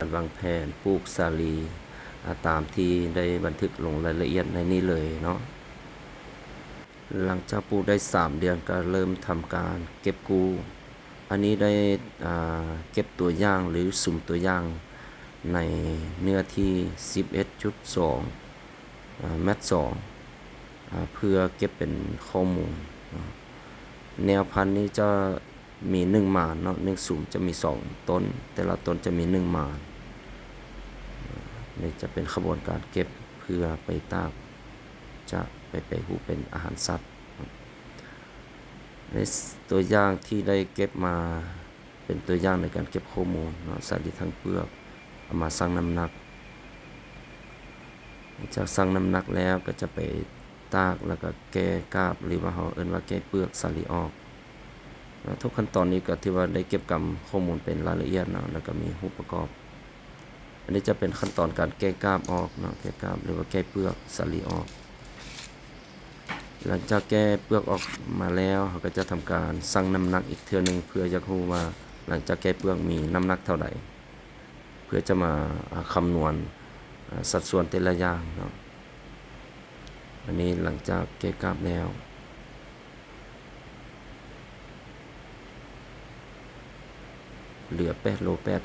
ການວາງແຜນປູກສາລີ ອາ ຕາມທີ່ໄດ້ບັນທຶກລົງລາຍລະອຽດໃນນີ້ເລີຍເນາະ. ຫຼັງຈາກປູກໄດ້ສາມເດືອນ ກໍເລີ່ມທຳການເກັບກູ້. ອັນນີ້ໄດ້ ອາ ເກັບຕົວຢ່າງ ຫຼື ສຸມຕົວຢ່າງໃນເນື້ອທີ່ສິບເອັດຈຸດສອງ ອາ ແມັດສອງ ອາ ເພື່ອເກັບເປັນຂໍ້ມູນເນາະ. ແນວພັນນີ້ຈະມີໜຶ່ງໝານເນາະ, ໜຶ່ງສຸມຈະມີສອງຕົ້ນ, ແຕ່ລະຕົ້ນຈະມີໜຶ່ງໝານ. ນີ້ຈະເປັນຂະບວນການເກັບເພື່ອໄປຕາກ ຈະໄປແປຮູບເປັນອາຫານສັດ. ໃນຕົວຢ່າງທີ່ໄດ້ເກັບມາ ເປັນຕົວຢ່າງໃນການເກັບຂໍ້ມູນເນາະ, ສາລີທັງເປືອກ ເອົາມາຊັ່ງນ້ຳໜັກ. ຫຼັງຈາກຊັ່ງນ້ຳໜັກແລ້ວ ກໍຈະໄປຕາກ ແລ້ວກໍແກ້ກາບ ຫຼືວ່າເຮົາເອີ້ນວ່າແກ້ເປືອກສາລີອອກເນາະ. ທຸກຂັ້ນຕອນນີ້ກໍຖືວ່າໄດ້ເກັບກຳຂໍ້ມູນເປັນລາຍລະອຽດເນາະ, ແລ້ວກໍມີຮູບປະກອບ. ອັນນີ້ຈະເປັນຂັ້ນຕອນການແກ້ກາບອອກເນາະ, ແກ້ກາບ ຫຼືວ່າແກ້ເປືອກສາລີອອກ. ຫຼັງຈາກແກ້ເປືອກອອກມາແລ້ວ ເຮົາກໍຈະທຳການຊັ່ງນ້ຳໜັກອີກເທື່ອໜຶ່ງ ເພື່ອຢາກຮູ້ວ່າຫຼັງຈາກແກ້ເປືອກມີນ້ຳໜັກເທົ່າໃດ ເພື່ອຈະມາ ອາ ຄຳນວນ ອາ ສັດສ່ວນແຕ່ລະຢ່າງເນາະ. ອັນນີ້ຫຼັງຈາກແກ້ກາບແລ້ວ ເຫຼືອແປດໂລແປດ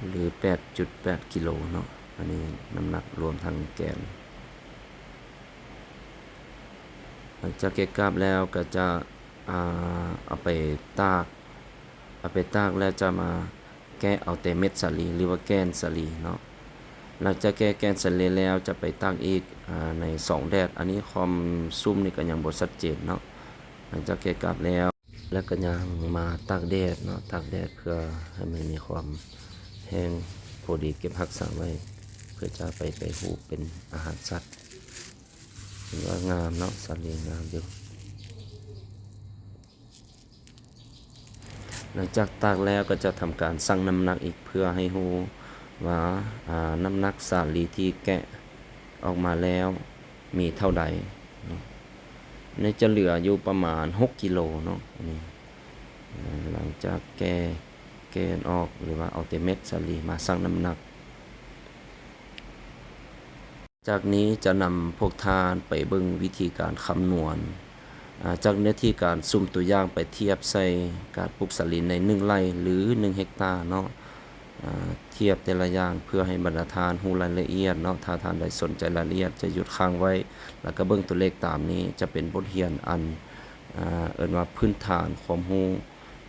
ຫຼື ແປດຈຸດແປດກິໂລເນາະ. ອັນນີ້ນ້ຳໜັກລວມທັງແກນ. ຫຼັງຈາກແກ້ກາບແລ້ວກໍຈະ ອາ ເອົາໄປຕາກ, ເອົາໄປຕາກແລ້ວຈະມາ ແກະເອົາແຕ່ເມັດສາລີ ຫຼືວ່າແກ່ນສາລີເນາະ. ຫຼັງຈາກແກະແກ່ນສາລີແລ້ວ ຈະໄປຕາກອີກ ອາ ໃນສອງແດດ. ອັນນີ້ຄວາມຊຸ່ມນີ້ກໍຍັງບໍ່ຊັດເຈນເນາະ. ຫຼັງຈາກແກະກາບແລ້ວ ແລ້ວກໍຍ່າງມາຕາກແດດເນາະ, ຕາກແດດເພື່ອໃຫ້ມັນມີຄວາມແຫ້ງພໍດີ ເກັບຮັກສາໄວ້ ເພື່ອຈະໄປແປຮູບເປັນອາຫານສັດ. ເຫັນວ່າງາມເນາະ, ສາລີງາມຢູ່. ຫຼັງຈາກຕາກແລ້ວກໍຈະທຳການຊັ່ງນ້ຳໜັກອີກ ເພື່ອໃຫ້ຮູ້ວ່າ ອາ ນ້ຳໜັກສາລີທີ່ແກະອອກມາແລ້ວມີເທົ່າໃດເນາະ. ນີ້ຈະເຫຼືອຢູ່ປະມານຫົກກິໂລເນາະ. ອັນນີ້ ຫຼັງຈາກແກະແກ່ນອອກ ຫຼືວ່າເອົາແຕ່ເມັດສາລີມາຊັ່ງນ້ຳໜັກ. ຈາກນີ້ຈະນຳພວກທ່ານໄປເບິ່ງວິທີການຄຳນວນ ອາ ຈາກເນື້ອທີ່ການສຸ່ມຕົວຢ່າງໄປທຽບໃສ່ການປູກສາລີໃນໜຶ່ງໄຮ່ ຫຼື ໜຶ່ງເຮັກຕາເນາະ, ອາ ທຽບແຕ່ລະຢ່າງເພື່ອໃຫ້ບັນດາທ່ານຮູ້ລາຍລະອຽດເນາະ. ຖ້າທ່ານໃດສົນໃຈລາຍລະອຽດ ຈະຢຸດຄ້າງໄວ້ ແລ້ວກໍເບິ່ງຕົວເລກຕາມນີ້. ຈະເປັນບົດຮຽນອັນ ອາ ເອີ້ນວ່າພື້ນຖານຄວາມຮູ້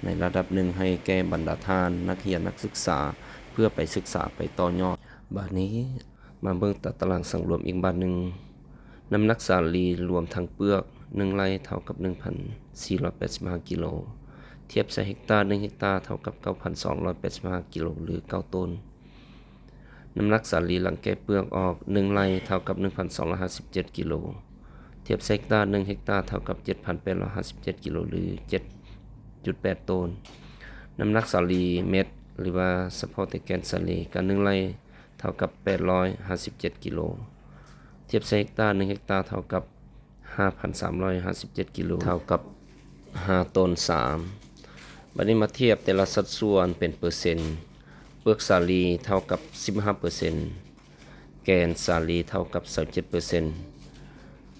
ໃນລະດັບໜຶ່ງ ໃຫ້ແກ່ບັນດາທ່ານນັກຮຽນນັກສຶກສາ ເພື່ອໄປສຶກສາໄປຕໍ່ຍອດ. ບາດນີ້ ມາເບິ່ງຕາຕະລາງສັງລວມອີກບາດໜຶ່ງ. ນ້ຳໜັກສາລີລວມທັງເປືອກໜຶ່ງໄຮ່ເທົ່າກັບໜຶ່ງພັນສີ່ຮ້ອຍແປດສິບຫ້າກິໂລ, ທຽບໃສ່ເຮັກຕາໜຶ່ງເຮັກຕາເທົ່າກັບເກົ້າພັນສອງຮ້ອຍແປດສິບຫ້າກິໂລ ຫຼື ເກົ້າໂຕນ. ນ້ຳໜັກສາລີຫຼັງແກະເປືອກອອກໜຶ່ງໄຮ່ເທົ່າກັບໜຶ່ງພັນສອງຮ້ອຍຫ້າສິບເຈັດກິໂລ, ທຽບໃສ່ເຮັກຕາໜຶ່ງເຮັກຕາເທົ່າກັບເຈັດພັນແປດຮ້ອຍຫ້າສິບເຈັດກິໂລ ຫຼື ເຈັດຈຸດແປດໂຕນ. ນ້ຳໜັກສາລີເມັດ ຫຼືວ່າສະເພາະແຕ່ແກ່ນສາລີ ກະໜຶ່ງໄຮ່ ເທົ່າກັບແປດຮ້ອຍຫ້າສິບເຈັດກິໂລ, ທຽບໃສ່ເຮັກຕາໜຶ່ງເຮັກຕາເທົ່າກັບຫ້າພັນສາມຮ້ອຍຫ້າສິບເຈັດກິໂລ ເທົ່າກັບຫ້າໂຕນສາມ. ບາດນີ້ມາທຽບແຕ່ລະສັດສ່ວນເປັນເປີເຊັນ. ເປືອກສາລີເທົ່າກັບສິບຫ້າເປີເຊັນ, ແກ່ນສາລີເທົ່າກັບຊາວເຈັດເປີເຊັນ.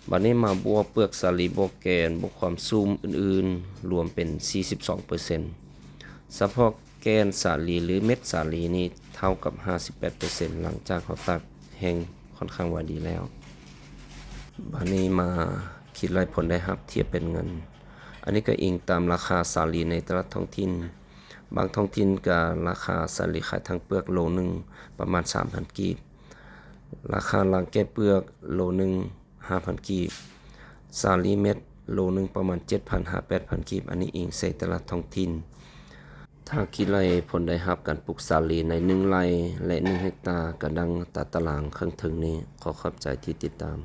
ບາດນີ້ມາບວກເປືອກສາລີ ບວກແກ່ນ ບວກຄວາມຊຸ່ມອື່ນໆ ລວມເປັນສີ່ສິບສອງເປີເຊັນ. ສະເພາະ ແກ່ນສາລີ ຫຼື ເມັດສາລີນີ້ເທົ່າກັບຫ້າສິບແປດເປີເຊັນ ຫຼັງຈາກເຮົາຕາກແຫ້ງຂ້ອນຂ້າງວ່າດີແລ້ວ. ບາດນີ້ມາຄິດໄລ່ຜົນໄດ້ຮັບທຽບເປັນເງິນ. ອັນນີ້ກໍອີງຕາມລາຄາສາລີໃນແຕ່ລະທ້ອງຖິ່ນ. ບາງທ້ອງຖິ່ນກໍລາຄາສາລີຂາຍທັງເປືອກໂລໜຶ່ງປະມານສາມພັນກີບ. ລາຄາຫຼັງແກະເປືອກໂລໜຶ່ງ ຫ້າພັນກີບ, ສາລີເມັດໂລໜຶ່ງປະມານເຈັດພັນຫາແປດພັນກີບ, ອັນນີ້ອີງໃສ່ແຕ່ລະທ້ອງຖິ່ນ. ຖ້າຄິດໄລ່ຜົນໄດ້ຮັບການປູກສາລີໃນໜຶ່ງໄຮ່ ແລະ ໜຶ່ງເຮັກຕາ ກະດັ່ງຕາຕະລາງເຄິ່ງເທິງນີ້. ຂໍຂອບໃຈທີ່ຕິດຕາມ.